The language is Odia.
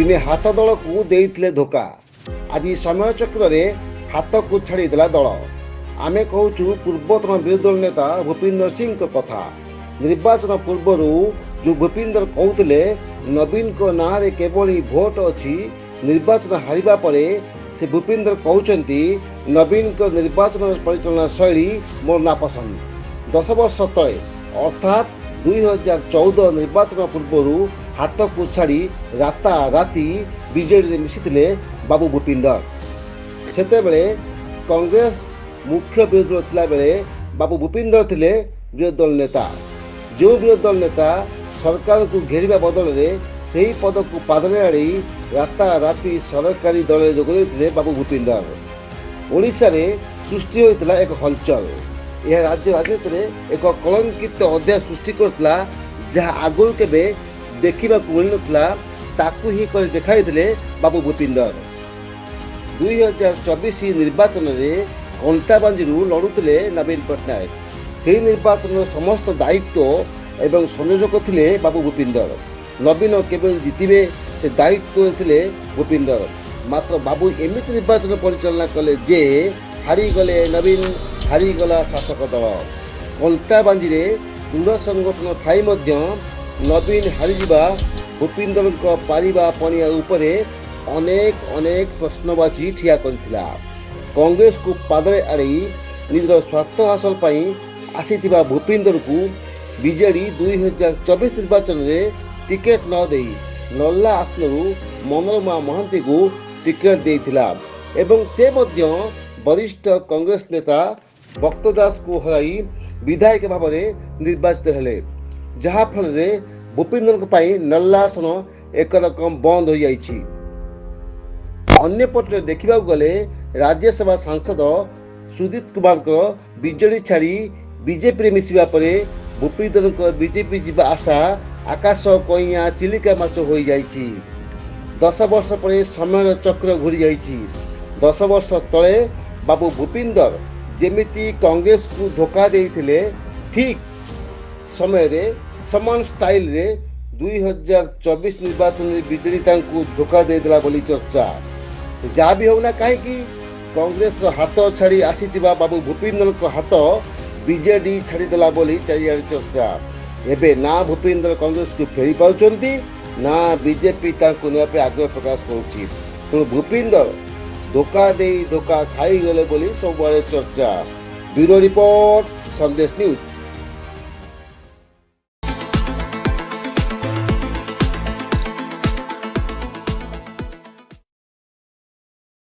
ଦିନେ ହାତ ଦଳକୁ ଦେଇଥିଲେ ଧୋକା, ଆଜି ସମୟ ଚକ୍ରରେ ହାତକୁ ଛାଡ଼ିଦେଲା ଦଳ। ଆମେ କହୁଛୁ ପୂର୍ବତନ ବିରୋଧୀ ଦଳ ନେତା ଭୂପିନ୍ଦର ସିଂଙ୍କ କଥା। ନିର୍ବାଚନ ପୂର୍ବରୁ ଯେଉଁ ଭୂପିନ୍ଦର କହୁଥିଲେ ନବୀନଙ୍କ ନାଁରେ କେବଳ ଭୋଟ ଅଛି, ନିର୍ବାଚନ ହାରିବା ପରେ ସେ ଭୂପିନ୍ଦର କହୁଛନ୍ତି ନବୀନଙ୍କ ନିର୍ବାଚନ ପରିଚାଳନା ଶୈଳୀ ମୋର ନାପସନ୍ଦ। 10 ବର୍ଷ ତଳେ, ଅର୍ଥାତ୍ 2014 ନିର୍ବାଚନ ପୂର୍ବରୁ ହାତକୁ ଛାଡ଼ି ରାତାରାତି ବିଜେଡ଼ିରେ ମିଶିଥିଲେ ବାବୁ ଭୂପିନ୍ଦର। ସେତେବେଳେ କଂଗ୍ରେସ ମୁଖ୍ୟ ବିରୋଧୀ ଦଳ ଥିଲାବେଳେ ବାବୁ ଭୂପିନ୍ଦର ଥିଲେ ବିରୋଧୀ ଦଳ ନେତା। ଯେଉଁ ବିରୋଧୀ ଦଳ ନେତା ସରକାରଙ୍କୁ ଘେରିବା ବଦଳରେ ସେହି ପଦକୁ ପାଦରେ ଆଡ଼େଇ ରାତାରାତି ସରକାରୀ ଦଳରେ ଯୋଗ ଦେଇଥିଲେ ବାବୁ ଭୂପିନ୍ଦର, ଓଡ଼ିଶାରେ ସୃଷ୍ଟି ହୋଇଥିଲା ଏକ ହଲଚଲ। ଏହା ରାଜ୍ୟ ରାଜନୀତିରେ ଏକ କଳଙ୍କିତ ଅଧ୍ୟାୟ ସୃଷ୍ଟି କରିଥିଲା। ଯାହା ଆଗରୁ କେବେ ଦେଖିବାକୁ ମିଳିନଥିଲା, ତାକୁ ହିଁ କରି ଦେଖାଇଥିଲେ ବାବୁ ଭୂପିନ୍ଦର। 2024 ନିର୍ବାଚନରେ କଣ୍ଟାବାଞ୍ଜିରୁ ଲଢ଼ୁଥିଲେ ନବୀନ ପଟ୍ଟନାୟକ। ସେହି ନିର୍ବାଚନର ସମସ୍ତ ଦାୟିତ୍ୱ ଏବଂ ସଂଯୋଜକ ଥିଲେ ବାବୁ ଭୂପିନ୍ଦର। ନବୀନ କେବେ ଜିତିବେ, ସେ ଦାୟିତ୍ୱରେ ଥିଲେ ଭୂପିନ୍ଦର। ମାତ୍ର ବାବୁ ଏମିତି ନିର୍ବାଚନ ପରିଚାଳନା କଲେ ଯେ ହାରିଗଲେ ନବୀନ, ହାରିଗଲା ଶାସକ ଦଳ। କଣ୍ଟାବାଞ୍ଜିରେ ଦୃଢ଼ ସଂଗଠନ ଥାଇ ମଧ୍ୟ ନବୀନ ହାରିଯିବା ଭୂପିନ୍ଦରଙ୍କ ପାରିବା ପଣିଆ ଉପରେ ଅନେକ ଅନେକ ପ୍ରଶ୍ନବାଚୀ ଠିଆ କରିଥିଲା। କଂଗ୍ରେସକୁ ପାଦରେ ଆଡ଼େଇ ନିଜର ସ୍ୱାର୍ଥ ହାସଲ ପାଇଁ ଆସିଥିବା ଭୂପିନ୍ଦରକୁ ବିଜେଡି 2024 ନିର୍ବାଚନରେ ଟିକେଟ୍ ନ ଦେଇ ନର୍ଲା ଆସନରୁ ମନୋରମା ମହାନ୍ତିଙ୍କୁ ଟିକେଟ୍ ଦେଇଥିଲା ଏବଂ ସେ ମଧ୍ୟ ବରିଷ୍ଠ କଂଗ୍ରେସ ନେତା ଭକ୍ତ ଦାସଙ୍କୁ ହରାଇ ବିଧାୟକ ଭାବରେ ନିର୍ବାଚିତ ହେଲେ, ଯାହାଫଳରେ ଭୂପିନ୍ଦରଙ୍କ ପାଇଁ ନର୍ଲା ଆସନ ଏକରକମ ବନ୍ଦ ହୋଇଯାଇଛି। ଅନ୍ୟପଟରେ ଦେଖିବାକୁ ଗଲେ ରାଜ୍ୟସଭା ସାଂସଦ ସୁଦୀପ କୁମାରଙ୍କ ବିଜେଡି ଛାଡ଼ି ବିଜେପିରେ ମିଶିବା ପରେ ଭୂପିନ୍ଦରଙ୍କ ବିଜେପି ଯିବା ଆଶା ଆକାଶ କଇଁଆ ଚିଲିକା ମାଛ ହୋଇଯାଇଛି। 10 ବର୍ଷ ପରେ ସମୟର ଚକ୍ର ଘୁରିଯାଇଛି। 10 ବର୍ଷ ତଳେ ବାବୁ ଭୂପିନ୍ଦର ଯେମିତି କଂଗ୍ରେସକୁ ଧୋକା ଦେଇଥିଲେ, ଠିକ୍ ସମୟରେ ସମାନ ଷ୍ଟାଇଲରେ 2024 ନିର୍ବାଚନରେ ବିଜେଡି ତାଙ୍କୁ ଧୋକା ଦେଇଦେଲା ବୋଲି ଚର୍ଚ୍ଚା। ସେ ଯାହା ବି ହେଉନା କାହିଁକି, କଂଗ୍ରେସର ହାତ ଛାଡ଼ି ଆସିଥିବା ବାବୁ ଭୂପିନ୍ଦରଙ୍କ ହାତ ବିଜେଡି ଛାଡ଼ିଦେଲା ବୋଲି ଚାରିଆଡ଼େ ଚର୍ଚ୍ଚା। ଏବେ ନା ଭୂପିନ୍ଦର କଂଗ୍ରେସକୁ ଫେରି ପାରୁଛନ୍ତି, ନା ବିଜେପି ତାଙ୍କୁ ନେବା ପାଇଁ ଆଗ୍ରହ ପ୍ରକାଶ କରୁଛି। ତେଣୁ ଭୂପିନ୍ଦର ଧୋକା ଦେଇ ଧୋକା ଖାଇଗଲେ ବୋଲି ସବୁଆଡ଼େ ଚର୍ଚ୍ଚା। ବ୍ୟୁରୋ ରିପୋର୍ଟ, ସନ୍ଦେଶ ନ୍ୟୁଜ୍।